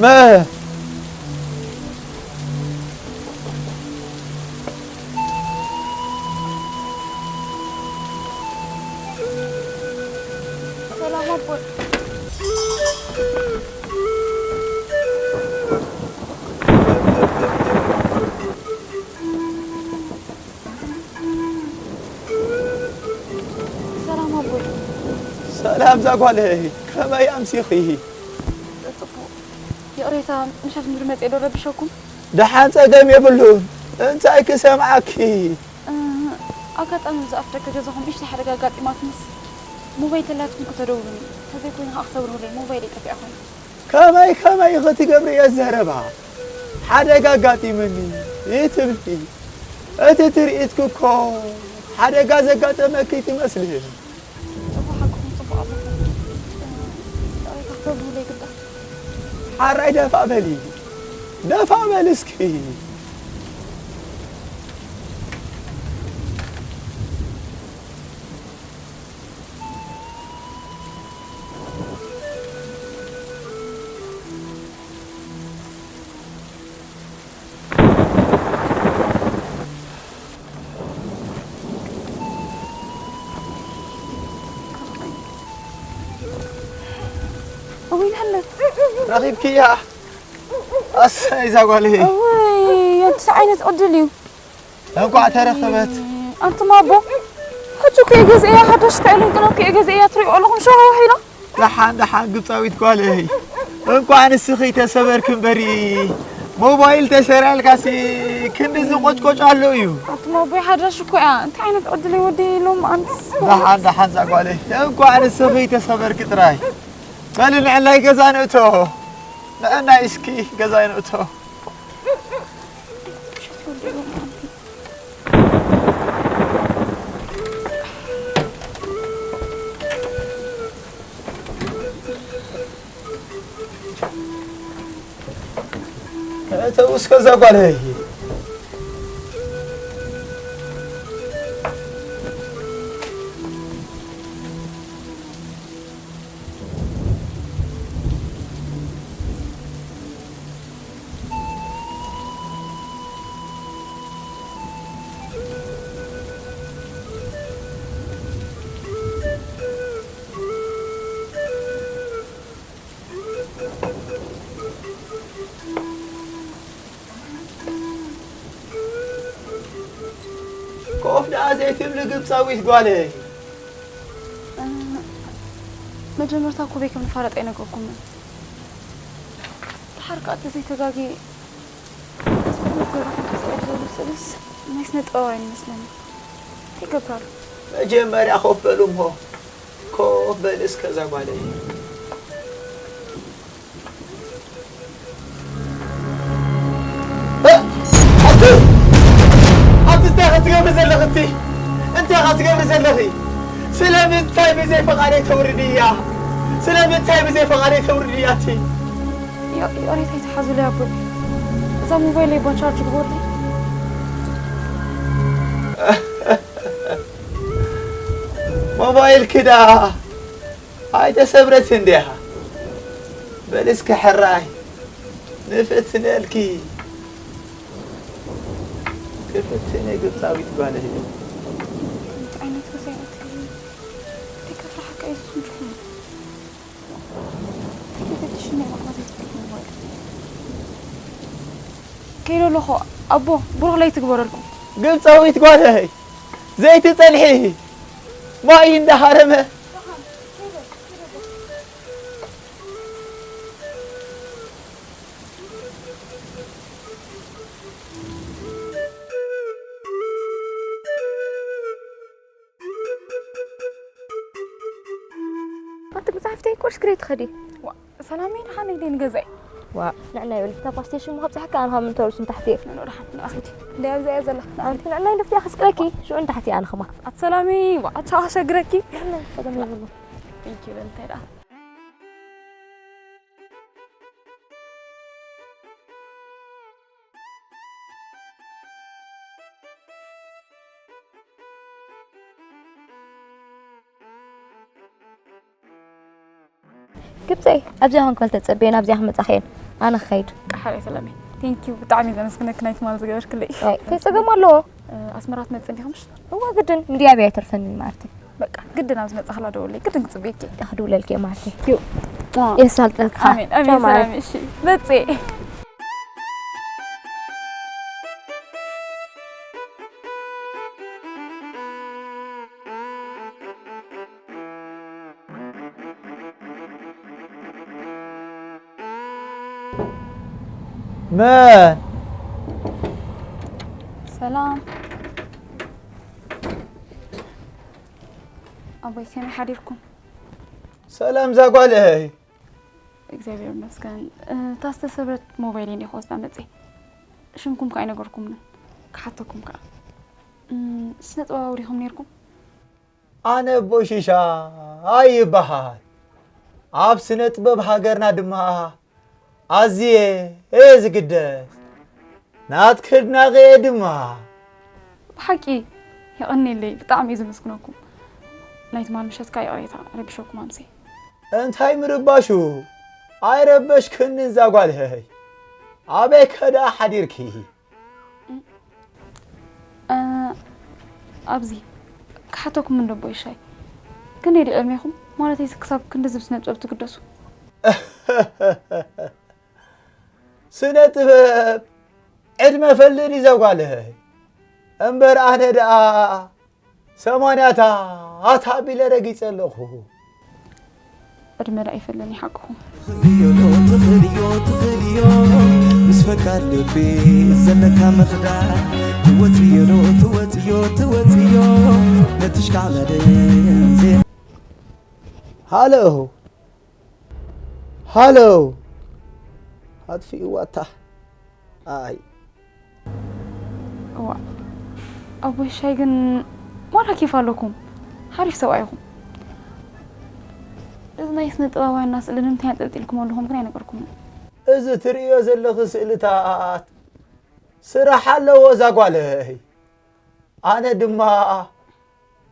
መ- ሰላም ኣቦይ። ሰላም ኣቦይ። ሰላም ዛጓለይ፣ ከመይ ኣምሲኺ? ጽቡቕ። ይቕሬታ፣ ምሸት ምድሪ መጽኤ ዶ ረብሸኩም? ደሓን፣ ጸገም የብሉን። እንታይ ክሰምዓኪ? እ፣ ኣጋጣሚ ኣብዚ ኣፍ ደገ ገዛኹም ንእሽተይ ሓደጋ ኣጋጢማትንስ፣ ሞባይል ተላትኩም ክተደውሉኒ፣ ተዘይኮይኑ ከዓ ክተብርሁለይ፣ ሞባይለይ ጠፊኣ ኮይና። ከመይ ከመይ ክትገብርዮ ዘረባ? ሓደጋ ኣጋጢሙኒ ይትብሊ። እቲ ትርኢትኪ እኮ ሓደጋ ዘጋጠመኪ ትመስሊ። ጽቡቕ ሓቅኹም፣ ጽቡቕ ኣለኹም። እ፣ ይቕሬታ ክተብርሁለይ ግዳ። ሓራይ ደፋ በሊ፣ ደፋ በሊ እስኪ። እውይ፣ ናለት። ረኺብክያ? ኣሰይ፣ እዛ ጓለይ። እውይ፣ ኣንታ ዓይነት ዕድል እዩ። እንኳዕ ተረኸበት። ኣንቱም ኣቦ፣ ሕጂ እኮ እየ ገዚኤያ፣ ሓዳሽ ስታይል እንቅልፍ እኮ እየ ገዚኤያ፣ ትሪእዎ ኣለኹም፣ ሸውሃው ሒላ። ደሓን፣ ደሓን፣ ግብፃዊት ጓለይ። እንኳዕ ንስኺ ተሰበርኪ እምበሪ። ሞባይል ተሰሪያልካሲ ክንድዚ ቆጭቆጭ ኣሎ እዩ። ኣንቱም ኣቦይ፣ ሓዳሽ እኮ እያ። እንታይ ዓይነት ዕድለይ ወደይ ኢሎም፣ ኣንስ። ደሓን፣ ደሓን፣ እዛ ጓለይ። እንኳዕ ንስኺ ተሰበርኪ ጥራይ። በሊ ንዕላይ ገዛ ንእቶ። ንዕናይ እስኪ ገዛ ንእቶ። እተው እስከ እዛ ጓለይ። ኮፍ ደኣ ዘይትብሊ ግብፃዊት ጓለይ። መጀመርታ እኮ በይ ከም ንፋለጥ ኣይነገርኩምን። ድሓር ከኣ እንተዘይተጋግየ፣ እዚ ኩሉ ገረኹም ተዘይዕድ ዘሎ ስእልስ ናይ ስነ ጥበባውያን ይመስለኒ። እንታይ ይገብራሉ? መጀመርያ ኮፍ በሉ እሞ። ኮፍ በል እስከ እዛ ጓለይ። እ፣ ኣቲ፣ ኣቲ እንታይ ኢኻ ትገብሪ ዘለኺ እቲ? እንታይ ኢኻ ትገብሪ ዘለኺ? ስለምንታይ ብዘይ ፈቓደይ ተውርድያ? ስለምንታይ ብዘይ ፈቓደይ ተውርድያ እቲ? ዮ-፣ ይቕሬታ ኣይትሓዙለይ ኣቦይ። እዛ ሞባይለይ እባ ቻርጅ ግበሩለይ። ሞባይልኪ ደኣ ኣይተሰብረትን እንዲያ። በሊ እስኪ ሕራይ ንፍትነልኪ። ክፍትነ ግብፃዊት ጓል እየ። እንታይ ዓይነት ገዛ እዩ እቲ? እንታይ ከፍርሓካ እዩ ዝስምዑ? እንታይ ገዲሽኒ መቕረብ ዘይትፈልጥ ሞባይል? ከይደ ኣለኹ ኣቦ፣ ብሩኽ ለይቲ ግበረልኩም። ግብፃዊት ጓለይ ዘይትፀንሒ ማይ እንዳሃረመ ኣንቲ መጽሓፍተይ እኮ ሽግረይ ትኸዲ። ዋ፣ ሰላመይ ደሓን ኢለ ንገዛይ። ዋ፣ ንዕና ይብል። እታ ፓስቴሽን ምኻብ ጻሕካ ኣነ ካብ ምንተርሱ ንታሕቲ እየ። ንኖ ደሓን፣ ንኣኺድ። ደይ ኣብዛ እያ ዘላ። ኣንቲ ንዕና ኢለ ኣብዚኣ ከስቅለኪ፣ ሽዑ ንታሕቲ ኣነ ኸማ። ኣቲ ሰላመይ፣ ዋ፣ ኣታ ኸሸግረኪ። ንዕና ጸገም የብሉ። Thank you፣ እንታይ ደኣ። ግብፀይ ኣብዚኣ ኾንክበል ተፀበየን ኣብዚኣ ክመፃኺ እየን። ኣነ ክኸይድ። ሓራይ ሰላመይ፣ ቴንኪዩ፣ ብጣዕሚ ዘመስግነኪ ናይ ትማል ዝገበርክለይ። እንታይ ጸገም ኣለዎ? ኣስመራ ትመጽእ እንዲኹምሽ? እዋ ግድን እንድያ ብያ ይተርፈኒ ማርተይ። በቃ ግድን ኣብ ዝመጻ ክላ ደውለይ፣ ግድን ክጽበየኪ። ክድውለልኪ እየ ማርተይ። ዩ የሳልጠልካ። ኣሜን ኣሜን። ሰላም እሺ፣ መጽእ። መን ሰላም ኣቦይ፣ ከመይ ሓዲርኩም? ሰላም ዛጓለይ። እግዚኣብሔር ይመስገን። እታ ዝተሰብረት ሞባይል እየ ክወስዳ መፅእ። ሽምኩም ከዓ ኣይነገርኩምን፣ ክሓተኩም ከዓ። ስነ ጥበባዊ ዲኹም ነይርኩም? ኣነ ኣቦይ ሽሻ ኣይበሃል። ኣብ ስነ ጥበብ ሃገርና ድማ ኣዝየ እየ ዝግደስ። ናትኪ ኣድናቒ እየ ድማ። ብሓቂ የቐንየለይ፣ ብጣዕሚ እየ ዘመስግነኩም። ናይ ትማል ምሸት ከዓ ይቕሬታ ረቢሸኩም ኣምስየ። እንታይ ምርባሹ? ኣይረበሽክንን ዛጓልሀይ። ኣበይ ከ ደኣ ሓዲርኪ? ኣብዚ ክሓተኩም እንዶ ኣቦይ ሽሻይ፣ ክንደይ ድዩ ዕድሜኹም? ማለተይሲ ክሳብ ክንድዚ ብስነ ጥበብ ትግደሱ? ስነ ጥበብ ዕድመ ፈልኒ ዘጓልሀይ። እምበር ኣነ ደኣ ሰማንያታት ኣቢለ ረጊጸ ኣለኹ። ዕድመ ደኣ ይፈልኒ ሓቅኹም። ትኽእልዮ ትኽእልዮ ትኽእልዮ ምስ ፈቃድ ልቢ ዘለካ ምኽዳር ትወፅዮ ዶ ትወፅዮ ትወፅዮ ነቲ ሽካዕላድን ዜ ሃሎ ሃሎ ኣጥፊእዋ እታ ኣይ እዋ ኣቦይ ሽሻይ ግን ማራ ኬፍ ኣለኩም። ሓሪፍ ሰብኣይ ኢኹም። እዚ ናይ ስነ ጥበባውያን ስእሊ ንምንታይ ኣንጠልጢልኩም ኣለኹም ግን ኣይነገርኩምን። እዚ ትርእዮ ዘለኺ ስእልታት ስራሕ ኣለዎ እዛ ጓለይ። ኣነ ድማ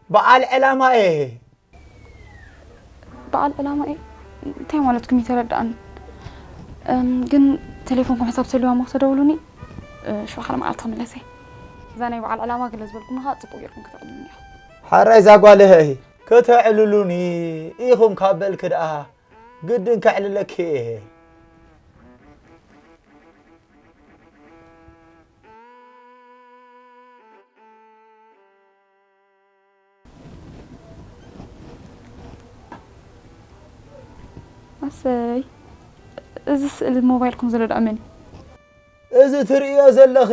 በዓል ዕላማ እየ። በዓል ዕላማ እየ እንታይ ማለትኩም ይተረድኣኒ። እም፣ ግን ቴሌፎንኩም ሕሳብ ተልዋ እሞ ክተደውሉኒ ሽዑ ሓደ መዓልቲ ክምለስ እየ። እዛ ናይ በዓል ዕላማ ገለ ዝበልኩምኻ ጽቡቕ ጌርኩም ከተዕልሉኒ ኢኹም። ሓራይ እዛ ጓለይ ከተዕልሉኒ ኢኹም ካብ በልኪ ደኣ ግድን ከዕልለኪ እየ። ኣሰይ፣ እዚ ስእሊ ሞባይልኩም ዘሎ ደኣ መን እዩ? እዚ ትርእዮ ዘለኺ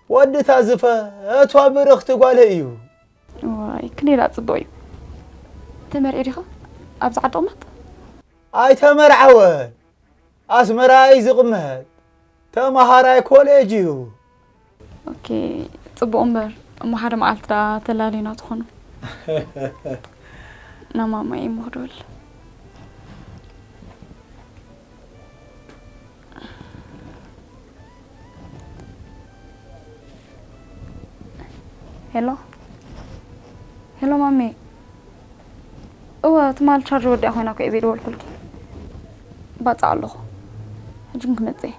ወዲ እታ ዝፈትዋ ብርኽቲ ጓለይ እዩ። ዋይ ክንደይ ደኣ ጽቡቕ እዩ። ተመርዒ ዲኻ? ኣብዚ ዓዲ ቕመጥ? ኣይተመርዓወን። ኣስመራ እዩ ዝቕመጥ። ተመሃራይ ኮሌጅ እዩ። ኦኬ ጽቡቕ እምበር እሞ ሓደ መዓልቲ ደኣ ተላልዩና ትኾኑ። ናማማይ እሞ ክድውል። ሄሎ ሄሎ ማሜ። እወ ትማል ቻርጅ ወዲኣ ኮይና እኮ እየ ዘይደወልኩልኪ። ባጽዕ ኣለኹ። ሕጂ ግን ክመጽእ እየ።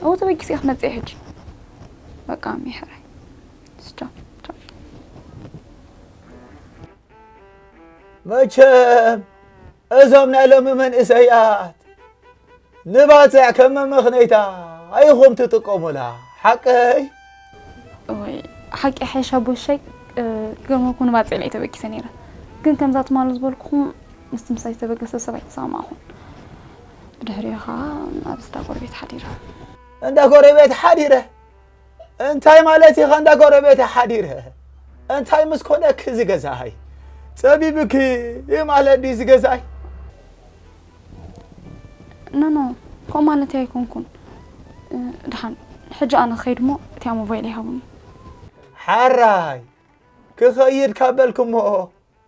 እወ ተበጊሰ እየ ክመጽእ እየ ሕጂ። በቃ ማሜ ሕራይ። ቻው ቻው። መቸም እዞም ናይ ሎሚ መንእሰያት ንባጽዕ ከም መመኽነይታ ኢኹም ትጥቀሙላ፣ ሓቀይ? እወይ ሓቂ ሓይሽ ኣቦ ሽሻይ። ክገርመኩም ንባጽዕ እየ ተበጊሰ ነይረ፣ ግን ከምዛ ትማሊ ዝበልኩኹም ምስቲ ምሳይ ዝተበገሰ ሰብ ኣይተሰማማዕኹን። ብድሕሪኡ ኸዓ ኣብ እንዳ ጎረቤት ሓዲረ። እንዳ ጎረቤት ሓዲረ? እንታይ ማለት ኢኻ እንዳ ጎረቤት ሓዲረ? እንታይ ምስ ኮነኪ እዚ ገዛይ? ጸቢብኪ ማለት ድዩ እዚ ገዛይ? ኖ ኖ ከምኡ ማለተይ ኣይኮንኩን። ድሓን ሕጂ ኣነ ክኸይድ እሞ እቲኣ ሞባይለይ ሃቡኒ። ሓራይ ክኸይድ ካብ በልኪ እሞ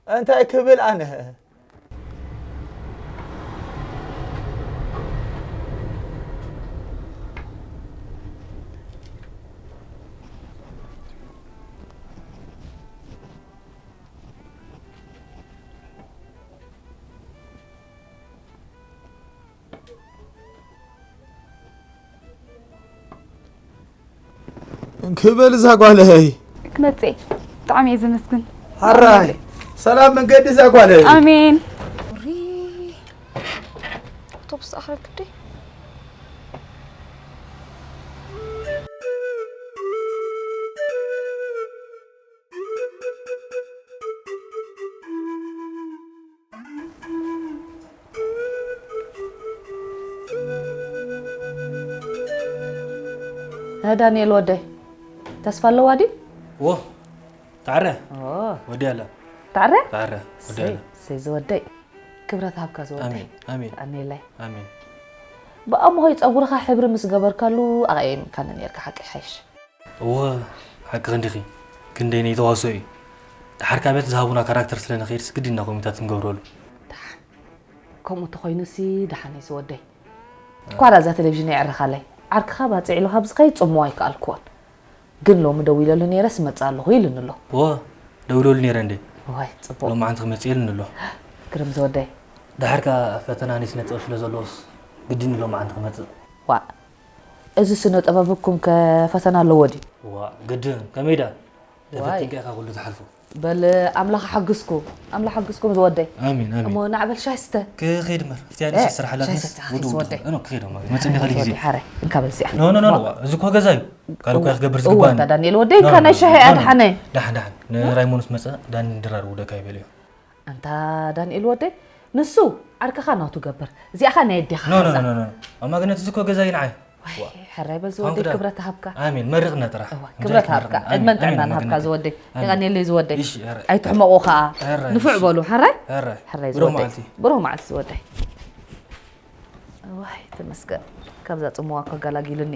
እንታይ ክብል ኣነ? ክበል እዛ ጓለይ። ክመጽእ ብጣዕሚ እየ ዘመስግን። ሓራይ ሰላም መንገዲ እዛ ጓለይ። ኣሜን። ኣውቶቡስ ኣኽረክብደይ። ዳንኤል ወደይ፣ ተስፋ ኣለዋ ድዩ? ዎ፣ ታዕረ። ዎ። ወዲ ኣላ። ታዕረ? ታዕረ፣ ወዲ ኣላ። ሰይ ዝወደይ፣ ክብረት ሃብካ ዝወደይ። ኣሜን፣ ኣሜን። ተኣኔለይ። ኣሜን። ብኣምሆይ ጸጉርኻ ሕብሪ ምስ ገበርካሉ ኣቐየምካኒ ነርካ፣ ሓቂ ሓይሽ። እወ፣ ሓቂ ክንዲኺ። ክንደይ ነይተዋስኦ እዩ። ደሓር ካብ ቤት ዝሃቡና ካራክተር ስለ ንኸይድስ ግድና ኮሚታት ንገብረሉ። ደሓን። ከምኡ ተኾይኑሲ ደሓን እዩ ዝወደይ። ኳላ እዛ ቴሌቪዥን የዕርኻለይ። ዓርክኻ ባጽዕ ኢሉ ካብ ዝኸይድ ጽምዋ ኣይከኣልክዎን። ግን ሎሚ ደዊለሉ ነይረስ እመጽእ ኣለኹ ኢሉኒ ኣሎ። እወ፣ ደዊለሉ ነይረ እንዴ? እዋይ፣ ጽቡቕ። ሎማዓንቲ ክመጽእ ኢሉኒ ኣሎ። ግርም ዝወደይ። ደሓር ከኣ ፈተና ናይ ስነ ጥበብ ስለ ዘለዎስ ግድን እዩ ሎማዓንቲ ክመጽእ። ዋእ፣ እዚ ስነ ጥበብኩም ከ ፈተና ኣለዎ ድዩ? ዋእ፣ ግድን። ከመይ ደኣ? ዋይ። ተፈቲንካ ኢኻ ኩሉ ትሓልፎ። በል ኣምላኽ ሓግዝኩም፣ ኣምላኽ ሓግዝኩም ዝወደይ። ኣሜን፣ ኣሜን። እሞ ናዕ በል ሻሂ ስተ። ክኸይድ እምበር፣ ኣብቲ ኣነ እ፣ ስራሕ ሻሂ ኣላትንስ ስተ፣ ውዱ፣ ውዱ። ወደይ። እኖ፣ ክኸይድ እሞ፣ መጸኒ ካልእ ግዜ። ሓራይ፣ እንካ በል እዚኣ። ኖ፣ ኖ፣ ኖ፣ ኖ፣ እዚ እኮ ገዛ እዩ። ካልእ እኮ እወ፣ ክትገብር እወ፣ ዝግባኒ። እንታ ዳንኤል ወደይ፣ ኖ፣ እንካ ኖ፣ ናይ ኖ፣ ሻሂ ኖ፣ ኖ። ኣድሓነ። ዳሓን፣ ዳሓን። ኖ? ንራይሞንስ መጸ፣ ዳኒ ድራር ውደካ ይበልዮ። ኣንታ ዳንኤል ወደይ፣ ንሱ ዓርክኻ ናቱ ገበር። እዚኣኻ ናይ ኣዴኻ ኖ፣ ኖ፣ ገዛ። ኖ፣ ኖ፣ ኖ። ኣማግነት እዚ እኮ ገዛይ ንዓይ። ዋይ፣ ዋ። ሕራይ በል ዝወደይ፣ ኳንኩ ዳ-፣ ክብረት ሃብካ። ኣሜን፣ መሪቕና ጥራሕ። እዋ፣ ኣምሳይ ክብረት ሃብካ። መሪቕና። ዕድመን ኣሜን፣ ጥዕናን ኣሜን፣ ሃብካ ኣሜን። ዝወደይ። ኣሜን። የቐንየለይ ዝወደይ። እሺ፣ ሕራይ። ኣይትሕመቑ ከኣ። ሕራይ፣ ንፉዕ እሺ። በሉ፣ ሕራይ? ሕራይ። ሕራይ ብሩኽ ዝወደይ። መዓልቲ። ብሩኽ መዓልቲ ዝወደይ። ዋይ፣ ተመስገን። ካብዛ ጽምዋ እኮ ኣጋላጊሉኒ።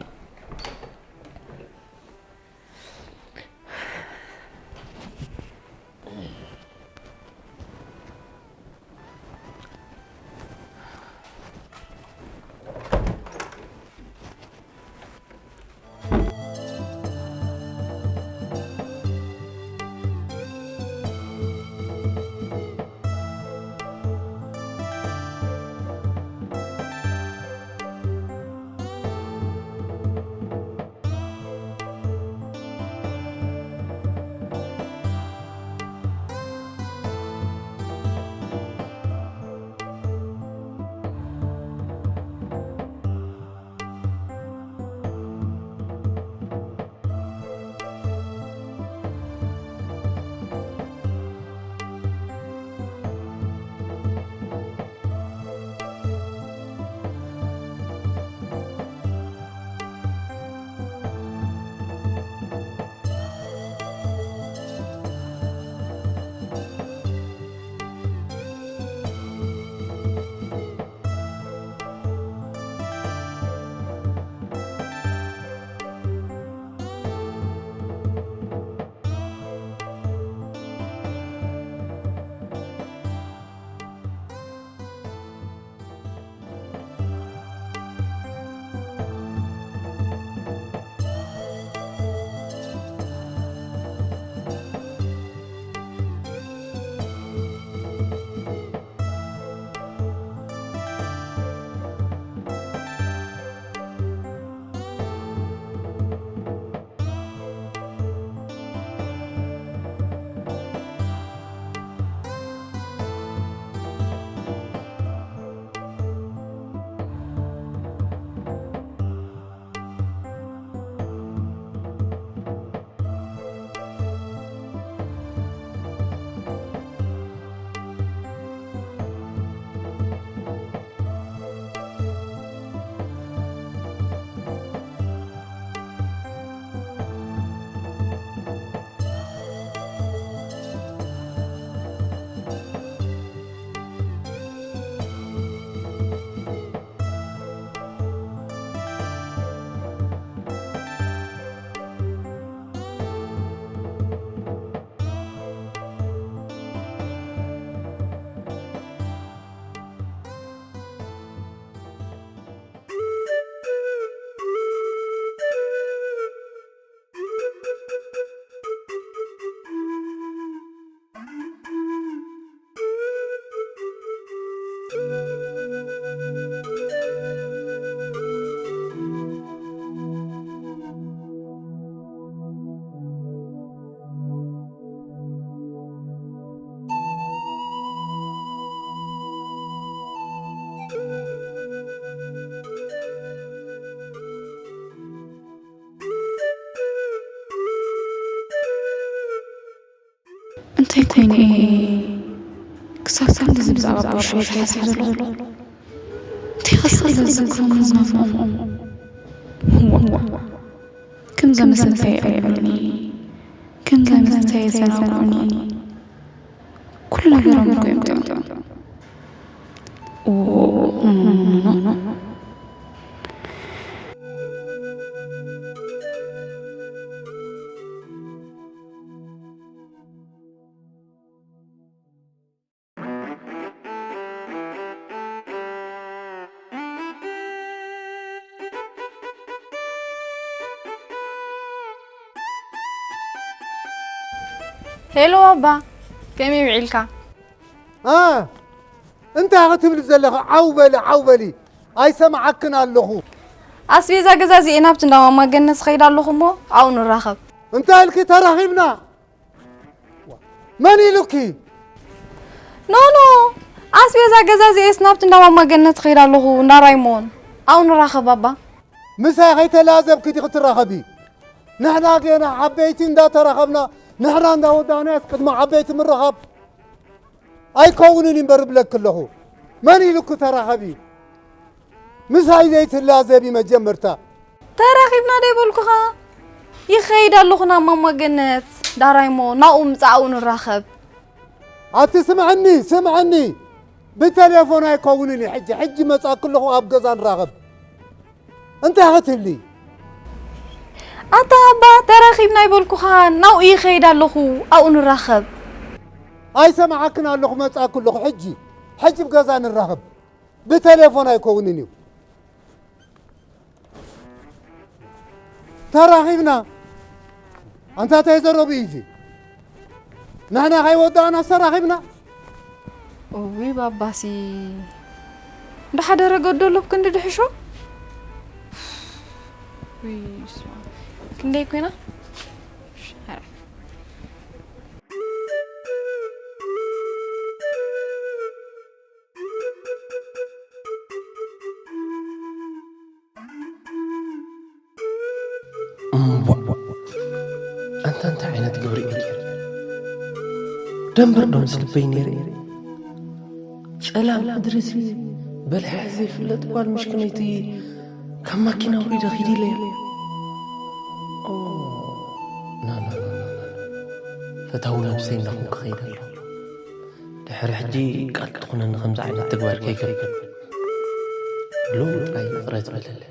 ተይነ ክሳብ ክንድዚ ብዛዕባ ኣቦይ ዝሓስብ ዘለኹ እንታይ ክስእል ዝዝክሮም ዝናፍቖም። ከምዛ መሰልታይ የዕልሉኒ፣ ከምዛ መሰልታይ የዘናግዑኒ። ኩሉ ነገሮም እኮ እዮም ጥዑም። ሄሎ ኣባ፣ ከመይ ውዒልካ? ኣ፣ እንታይ ክትብል ዘለኻ? ዓው በሊ፣ ዓው በሊ። ኣይሰምዓክን ኣለኹ። ኣስቤዛ ገዛዚኤ ናብቲ እንዳ ማማ ገነት ዝኸይድ ኣለኹ እሞ ኣብኡ ንራኸብ። እንታይ ኢልኪ? ተራኺብና? መን ኢሉኪ? ኖ፣ ኖ፣ ኣስቤዛ ገዛዚኤስ ናብቲ እንዳ ማማ ገነት ዝኸይድ ኣለኹ፣ እንዳ ራይሞን። ኣብኡ ንራኸብ ኣባ። ምሳይ ከይተላዘብኪ ዲኺ ትራኸቢ? ንሕና ጌና ዓበይቲ እንዳተራኸብና፣ ንሕና እንዳወዳእናስ ቅድሚ ዓበይቲ ምርኻብ ኣይከውንን እዩ እምበር እብለኪ ኣለኹ። መን ኢሉኪ ተራኸቢ? ምሳይ ዘይትላዘቢ መጀመርታ። ተራኺብና ዶ ይበልኩኻ? ይኸይድ ኣለኹ ናብ ማማ ገነት፣ ዳራይሞ ናብኡ ምጻእ ኣብኡ ንራኸብ። ኣቲ ስምዕኒ፣ ስምዕኒ። ብቴሌፎን ኣይከውንን እዩ ሕጂ። ሕጂ መጻእኪ ኣለኹ ኣብ ገዛ ንራኸብ። እንታይ ክትብሊ? ኣታ ኣባ ተራኺብና ይበልኩኻ፣ ናብኡ ይኸይድ ኣለኹ፣ ኣብኡ ንራኸብ። ኣይሰምዓክን ኣለኹ፣ መጻእኪ ኣለኹ ሕጂ። ሕጂ ኣብ ገዛ ንራኸብ። ብቴሌፎን ኣይከውንን እዩ። ተራኺብና። ኣንታ እንታይ ዘረቡ እዩ እዚ? ንሕና ከይወዳእና ዝተራኺብና? እውይ ባባሲ። እንዳሓደረ ገደሎ ክንዲ ድሕሾ? ውይ፣ ስማ። ክንደይ ኮይና? ኧረ። እምቧ! ኣንታ እንታይ ዓይነት ግብሪ እዩ ነይሩ? ደንበር ዶ ምስ ልበይ ነይረ? ጨላም ምድሪሲ በሊሓ ዘይፍለጥ ጓል ምሽክነይቲ ካብ ማኪና ኣውሪደ ኪድ ኢለያ። ኦ፣ ና፣ ና፣ ና፣ ና፣ ና። ፈታዊ ነብሰይ እናኹንኩ ክኸይድ ኣለኹ። ድሕሪ ሕጂ ቃል ትኹነኒ ከምዚ ዓይነት ተግባር ከይገብር። ሎሚ ጥራይ ይቕረ ትበለለይ።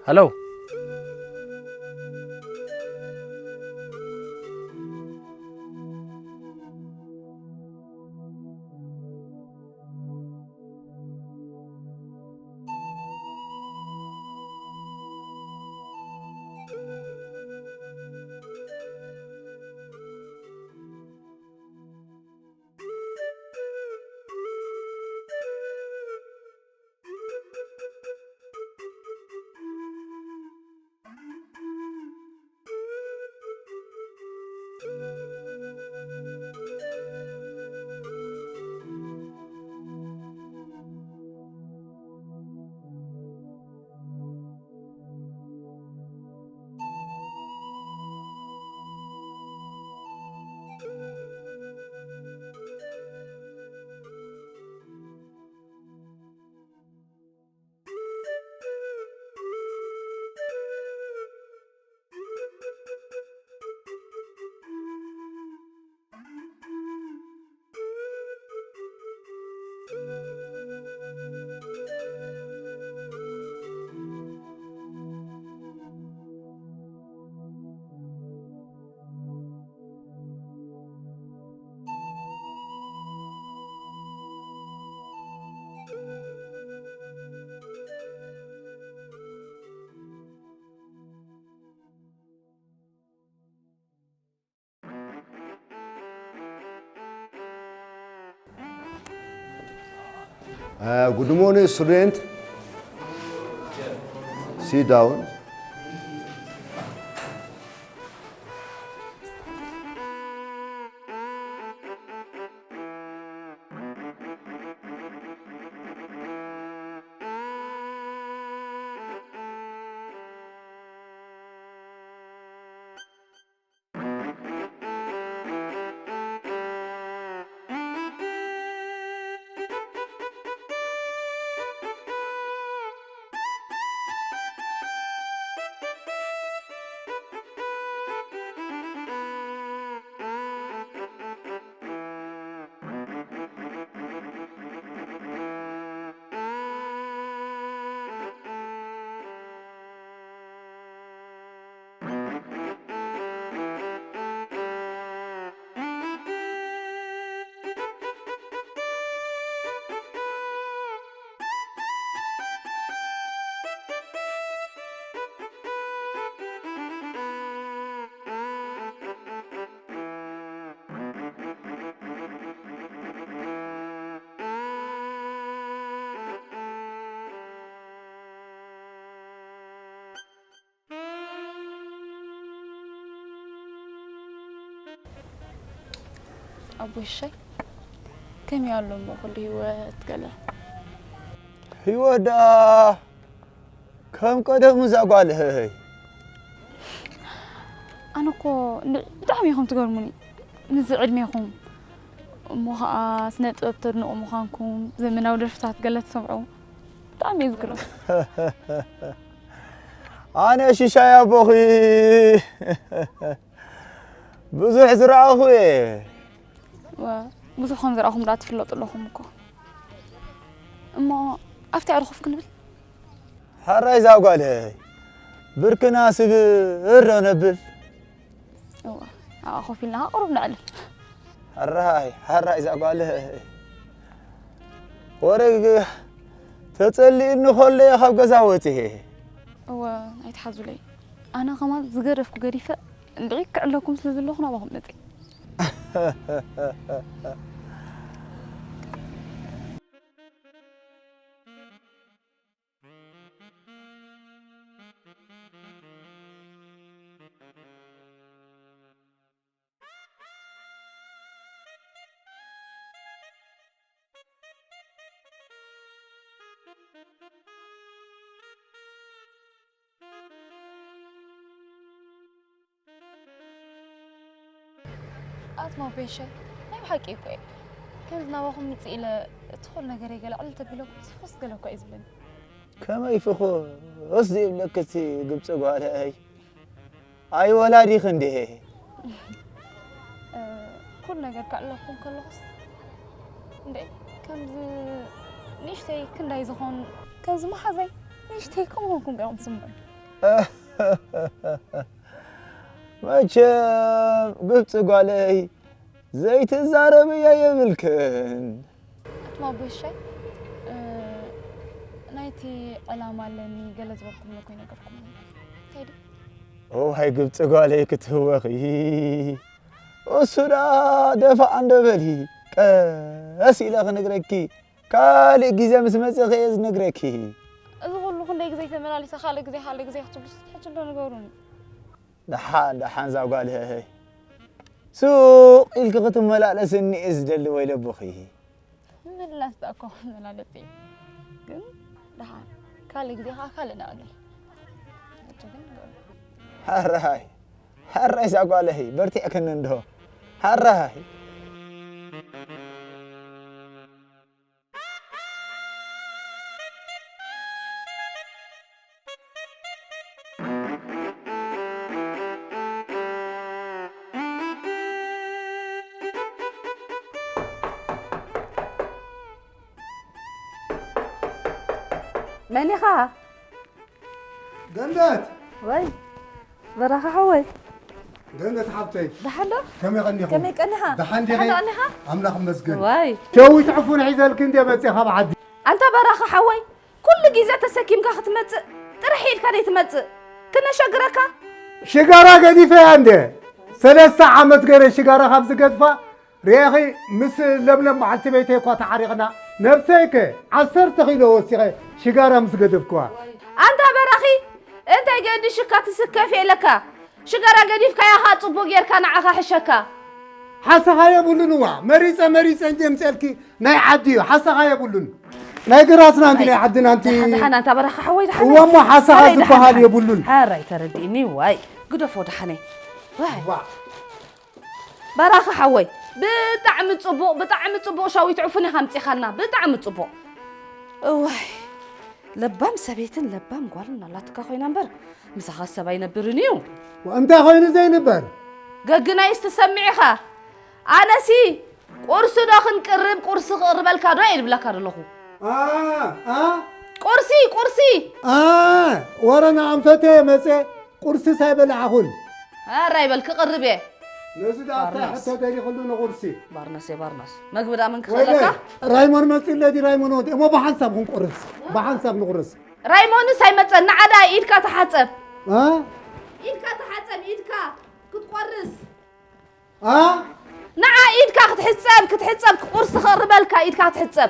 ሄሎ። Uh, good morning, student. Sit down. ኣቦይ ሽሻይ ከመይ ኣሎ እሞ ኩሉ ህይወት ገለ? ህይወት ደኣ ከም ቀደሙ እዛ ጓልሀይ። ኣነ እኮ እንድዒ ብጣዕሚ ኢኹም ትገርሙኒ። ምስዚ ዕድሜኹም እሞ ኸዓ ስነ ጥበብ ተድንቑ ምዃንኩም፣ ዘመናዊ ደርፍታት ገለ ትሰምዑ፣ ብጣዕሚ እየ ዝግረም። ኣነ ሽሻይ ኣቦኺ ብዙሕ ዝረኣኹ እየ። ዋ፣ ብዙሕ ከም ዝረኣኹም ደኣ ትፍለጡ ኣለኹም እኮ። እሞ ኣብቲ ኣዕሪ ኮፍ ክንብል? ሕራይ እዛ ጓልሀይ ብርክና ስብር ዶ ነብል? እዋ፣ ኣብኣ ኮፍ ኢልና ቁሩብ ነዕልል። ሕራይ ሕራይ እዛ ጓልሀይ ወረ ተጸሊእኒ ከሎ እየ ካብ ገዛ ወጺኤ። እወ፣ ኣይትሓዙለይ። ኣነ ከማን ዝገደፍኩ ገዲፈ እንድዒ ክዕለኩም ስለ ዘለኹ ናባኹም መጺኤ። ኣትማ ቤሸ ናይ ብሓቂ እኮ እየ። ከምዚ ናባኹም ምጽእ ኢለ እቲ ኩሉ ነገረይ ገለ ዕልል ተቢለኩም ፍኹስ ገለ እኮ እዩ ዝብለኒ። ከመይ ፍኹስ ዝብለኪ እቲ ግብጺ ጓለይ? ኣይወላዲኺ እንድየ። ኩሉ ነገር ከዕልለኩም ከለኹስ እንዴ ከምዚ ንእሽተይ ክንዳይ ዝኾን ከምዚ መሓዘይ ንእሽተይ ከምኡ ኮንኩም ኢኹም ትስምዑኒ። መቸም ግብጺ ጓለይ ዘይትዛረብዮ የብልክን። ኣትማ ኣቦይ ሽሻይ ናይቲ ዕላማ ኣለኒ ገለ ዝበልኩምኒ እኮ ይነገርኩም እንታይ ድዩ? እዋይ ግብጺ ጓለይ ክትህወኺ እሱ ደኣ ደፋእ እንዶ በሊ ቀስ ኢለ ክነግረኪ ካልእ ግዜ ምስ መጽእኺ እየ ዝነግረኪ። እዚ ኩሉ ክንደይ ግዜ ተመላሊሰ ካልእ ግዜ ካልእ ግዜ ክትብሉስ ሕጂ እንዶ ንገሩኒ። ደሓን ደሓን እዛ ጓለይ ሱቕ ኢልኪ ክትመላለስኒ እየ ዝደሊ ወይ ለቦኺ። ምምላስ ደኣ እኮ መላለሲ እዩ። ግን ደሓን ካልእ ግዜ ከዓ ካልእ ነገር። ሕጂ ግን ንገሩኒ። ሕራይ ሕራይ እዛ ጓለይ በርቲዕክኒ እንዶ ሕራይ። መን ኢኻ? ገነት ወይ በራኻ ሓወይ ገነት ሓብተይ ደሓን ዶ? ከመይ ቀኒኹም? ከመይ ቀኒኻ? ደሓን ዲኺ? ደሓን ዶ ቀኒኻ? ኣምላኽ ይመስገን። ዋይ ሸዊት ዕፉን ሒዘልኪ እንደ መፅእ ካብ ዓዲ። ኣንታ በራኻ ሓወይ ኩሉ ግዜ ተሰኪምካ ክትመጽእ ጥርሕ ኢልካ ደይትመጽእ ክነሸግረካ ሽጋራ ገዲፈያ እንደ ሰለስተ ዓመት ገይረ ሽጋራ ካብ ዝገድፋ ርኢኺ ምስ ለምለም በዓልቲ ቤተይ እኳ ተዓሪቕና ነብሰይከ ዓሰርተ ኪሎ ወሲኸ ሽጋራ ምስ ገደፍክዋ። ኣንታ በራኺ፣ እንታይ ገዲሹካ ትስከፍ የለካ? ሽጋራ ገዲፍካያ ኸኣ ጽቡቕ ጌርካ ንዓኻ ሕሸካ። ሓሰኻ የብሉን እዋ፣ መሪጸ መሪጸ እንጀምጸልኪ ናይ ዓዲ እዩ፣ ሓሰኻ የብሉን። ናይ ግራትና ኣንቲ ናይ ዓድና ኣንቲ ደሓን፣ ደሓን፣ ኣንታ በራኺ ሓወይ፣ ደሓን። እዋ እሞ ሓሰኻ ሓራይ ዝበሃል ደሓን። የብሉን። ሓራይ ተረዲእኒ፣ ዋይ፣ ግደፎ ደሓነይ። ዋይ። ዋ። በራኺ ሓወይ፣ ብጣዕሚ ጽቡቕ፣ ብጣዕሚ ጽቡቕ ሸዊት ዕፉን ኢኻ ኣምጺኻልና፣ ብጣዕሚ ጽቡቕ። እዋይ፣ ለባም ሰበይትን ለባም ጓልን ኣላትካ ኮይና እምበር፣ ምሳኻ ሰብ ኣይነብርን እዩ። እንታይ ኮይኑ ዘይንበር? ገግናይስ ትሰምዕ ኢኻ። ኣነሲ ቁርሲ ዶ ክንቅርብ፣ ቁርሲ ክቕርበልካ ዶ እየ ዝብለካ ዘለኹ። ኣ፣ ኣ? ቁርሲ፣ ቁርሲ! ኣ፣ ወረ ንኣንፈተ መጸ፣ ቁርሲ ሳይበላዕኹን። ኣረ ኣይበል፣ ክቕርብ እየ። ነዚ ደኣ እንታይ ባርኖስ። ሕቶ ደሊኹሉ ንቁርሲ? ባርኖስ እየ፣ ባርኖስ። መግቢ ደኣ መን ወይ ክኽእለካ? በይ፣ ራይሞን መጺኡ ኣለዲ፣ ራይሞን ወዲ። እሞ ብሓንሳብ ክንቁርስ፣ ብሓንሳብ ንቁርስ። ራይሞንስ ኣይመጸን፣ ንዓ ደኣ ኢድካ ተሓጸብ። ኣ? ኢድካ ተሓጸብ፣ ኢድካ ክትቆርስ። ኣ? ንዓ ኢድካ ክትሕጸብ፣ ክትሕጸብ፣ ቁርሲ ክቕርበልካ ኢድካ ክትሕጸብ።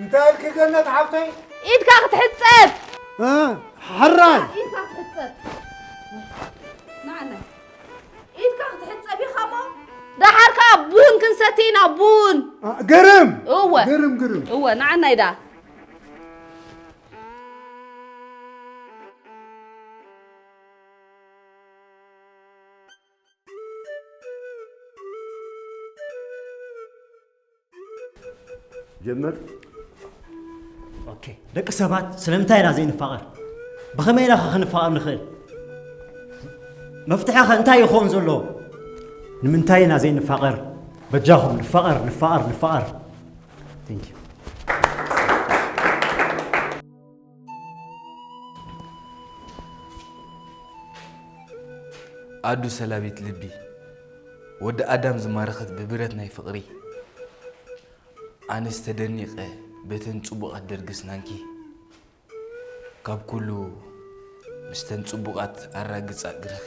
እንታይ ኢልኪ ገነት ሓብተይ? ኢድካ ክትሕጸብ። ኣ? ሕራይ። ኢድካ ክትሕጸብ። ንዓና። ኢድካ ክትሕጸብ ኢኻ እሞ። ደሓር ከኣ ቡን ክንሰቲ ኢና፣ ቡን። ኣ፣ ግርም። እወ። ግርም፣ ግርም። እወ፣ ንዓናይ ደኣ። ጀምር። ኦኬ፣ ደቂ ሰባት ስለምንታይ ኢና ዘይንፋቐር? ብኸመይ ኢና ኸ ክንፋቐር ንኽእል? መፍትሒ ኸ እንታይ ይኸውን ዘለዎ? ንምንታይ ኢና ዘይንፋቐር? በጃኹም ንፋቐር፣ ንፋቐር፣ ንፋቐር። Thank you። ኣዱ ሰላቢት ልቢ፣ ወዲ ኣዳም ዝማረኸት ብብረት ናይ ፍቕሪ፣ ኣነስ ተደኒቐ በተን ጽቡቓት ደርጊ ስናንኪ፣ ካብ ኩሉ ምስተን ጽቡቓት ኣራግጻ እግርኺ፣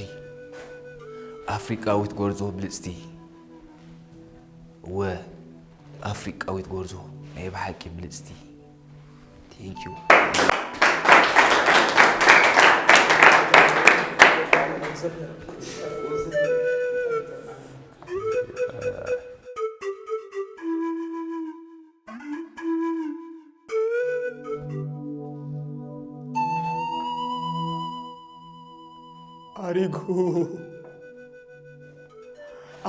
ኣፍሪቃዊት ጎርዞ ብልጽቲ፣ እወ ኣፍሪቃዊት ጎርዞ ናይ ብሓቂ ብልጽቲ። Thank you። ኣሪጉ፣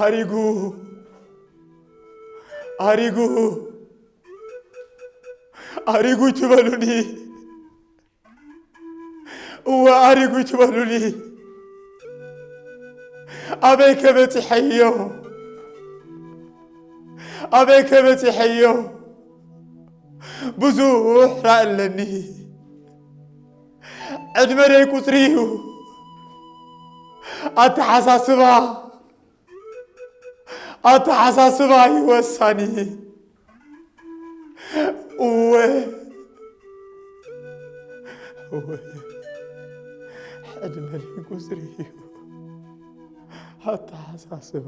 ኣሪጉ፣ ኣሪጉ፣ ኣሪጉ ትበሉኒ። እወ፣ ኣሪጉ ትበሉኒ። ኣበይ ከበጺሐዮ? ኣበይ ከበጺሐዮ? ብዙሕ ራእ ኣለኒ። ዕድመ ደይ ቁጽሪ እዩ። ኣተሓሳስባ፣ ኣተሓሳስባ እዩ ወሳኒ። እወ፣ እወ፣ ዕድመ ደይ ቁጽሪ እዩ። ኣተሓሳስባ፣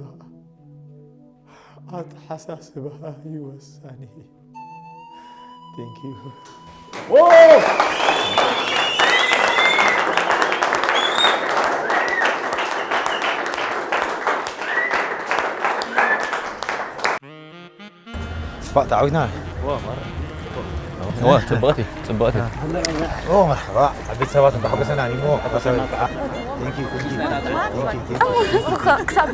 ኣተሓሳስባ እዩ ወሳኒ። Thank you። ጽባቕ ተዓዊትና። እዋ፣ ጽብቕቲ፣ ጽብቕቲ። ኦ፣ መርሓባ። ዓበይቲ ሰባት እንተሓጎሰና፣ እሞ፣ Thank you, thank you, thank you, thank you. ንስኻ ክሳብ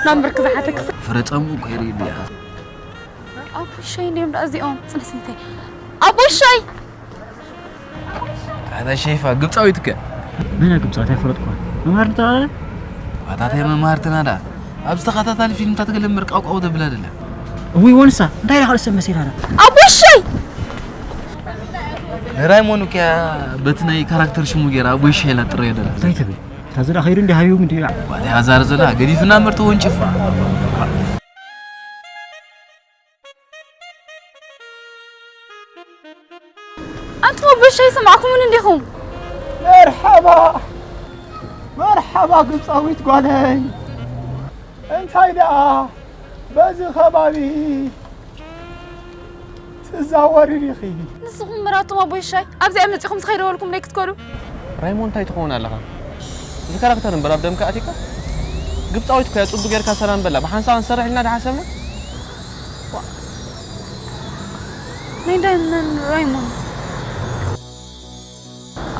ናብ ምርክ ዝሓተክ። ፍረ ጻምኡ እኮ የርኢ ድያ? ኣቦይ ሻይ እንድዮም ደኣ እዚኦም። ጽንሕ ስንተይ። ኣቦይ ሻይ! ኣታ ሼፋ፣ ግብጻዊት እከ። መን ግብጻዊት ኣይፈለጥኩዋን። መምሃር እንተባለ? ኣታ እንታይ መምሃርትና ደኣ? ኣብ ዝተኸታታሊ ፊልምታት ገለ እምበር ቃውቃው ተብል ኣይደለን። እውይ፣ ወንሳ፣ እንታይ ኢላ ካልእ ሰብ መሲላ ደኣ? ኣቦይ ሻይ! ንራይሞን እኮ እያ በቲ ናይ ካራክተር ሽሙ ገይራ ኣቦይ ሻይ ኢላ ጥረዮ ደላ። እንታይ ትብል? እታ ዝዳ ከይዱ እንዲ ሃቢቡ እንዲ ዋላ ሃዛር ዘላ ገዲፍና እምበር ተወንጭፋ። ኣንቱም ኣቦይ ሻይ ሰማዕኩምን እንዲኹም? መርሓባ፣ መርሓባ ግብጻዊት ጓለይ። እንታይ ደኣ በዚ ከባቢ እዛ ኣዋሪድ ኢኺ። ንስኹም ምራቶም ኣቦይ ሻይ ኣብዚኣ መጺኹም ዝኸይደወልኩም ለይ ክትከዱ። ራይሞን እንታይ ትኸውን ኣለኻ? እዚ ካራክተር እምበር ኣብ ደምካ ኣቲካ ግብፃዊት ኮያ ጽቡ ጌርካ ሰላም በላ ብሓንሳብ ንሰርሕ ኢልና ድሓሰብና ናይ ዳንን ራይሞን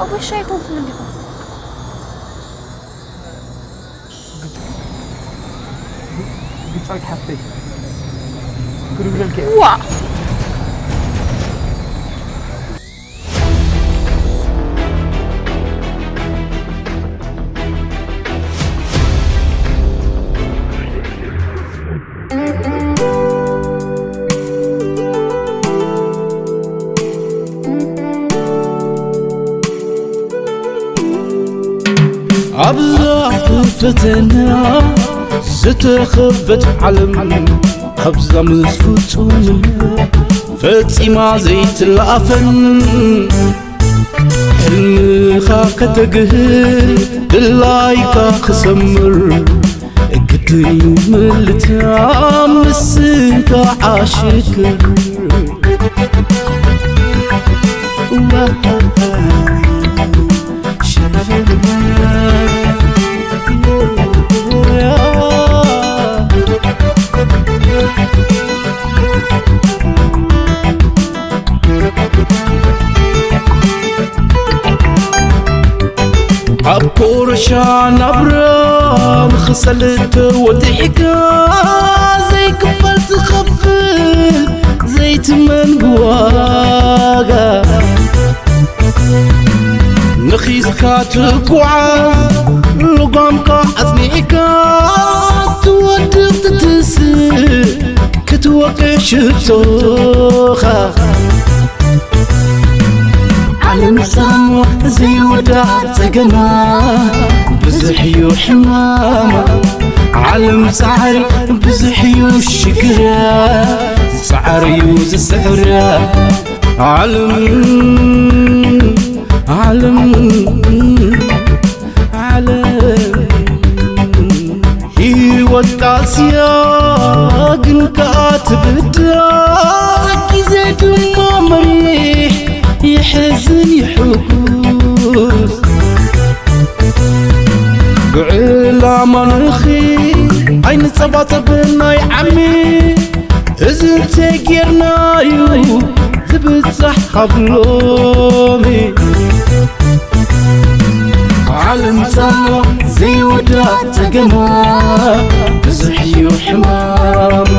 ኣቦይ ሻይ ኮንኩም እንዲኹም ግብፃዊት ሓፍተይ ክድውለልከ ዋ ኣብዛ ብፈተና ዝተኸበት ዓለም ኣብዛ ምስ ፍጹምነት ፈጺማ ዘይትለኣፈን ሕልምኻ ከተግህ ድላይካ ክሰምር ግድን ምልታ ምስንካ ዓሽክር ኣብ ኮረሻ ናብራ ንኽሰልት ወዲሕካ ዘይክፈል ትኸፍል ዘይትመን ብዋጋ ንኺስካ ትጓዓዝ ልጓምካ ኣጽኒዕካ ትወድቕ ትትስእ ክትወቅዕ ሽቶኻ ዓለም ጻማ ዘይወዳ ጸገማ ብዙሕ እዩ ሕማማ ዓለም ጻዕሪ ብዙሕ እዩ ሽግራ ጻዕሪ እዩ ዝስዕራ ዓለም ዓለም ዓለም ህይወት ቃልስያ ግን ከኣ ትብዳ ግዜ ድማ መሪሕ ይሕዝን ይሕጉስ ብዕላማ ንኺ ኣይንጸባጸብ ናይ ዓሚ እዚ እንተጌርናዩ ዝብጻሕ ካብ ሎሚ ዓለም ጻማ ዘይወዳ ጸገማ ብዙሕ እዩ ሕማም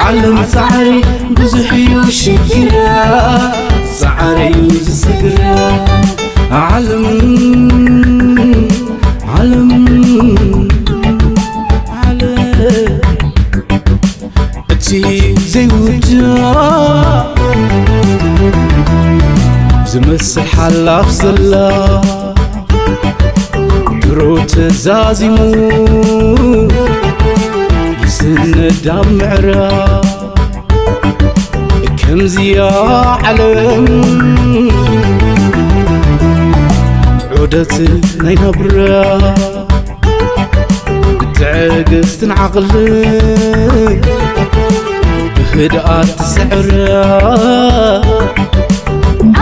ዓለም ጻዕሪ ብዙሕ እዩ ሽግራ ጻዕሪ እዩ ዝስግራ ዓለም ዓለም ዓለም እቲ ዘይውዳ ዝመስል ሓላፍ ዘላ ድሮ ተዛዚሙ ይስነድ ኣብ ምዕራብ ከምዚያ ዓለም ዑደት ናይ ናብራ ብትዕግስትን ዓቕልን ብህድኣት ትስዕር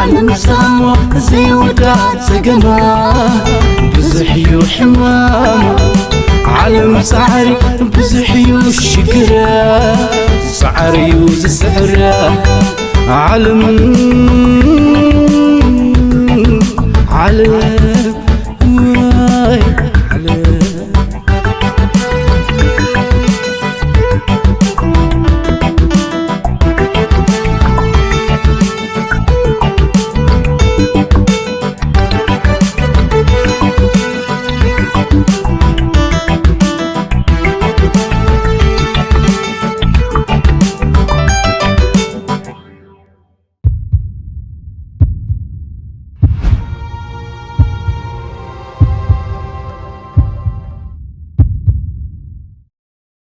ዓለም ጻማ ዘይወዳ ጸገማ ብዙሕ እዩ ሕማማ ዓለም ጻዕሪ ብዙሕ እዩ ሽግራ ጻዕሪ እዩ ዝስዕራ ዓለም ዓለም ወይ ዓለም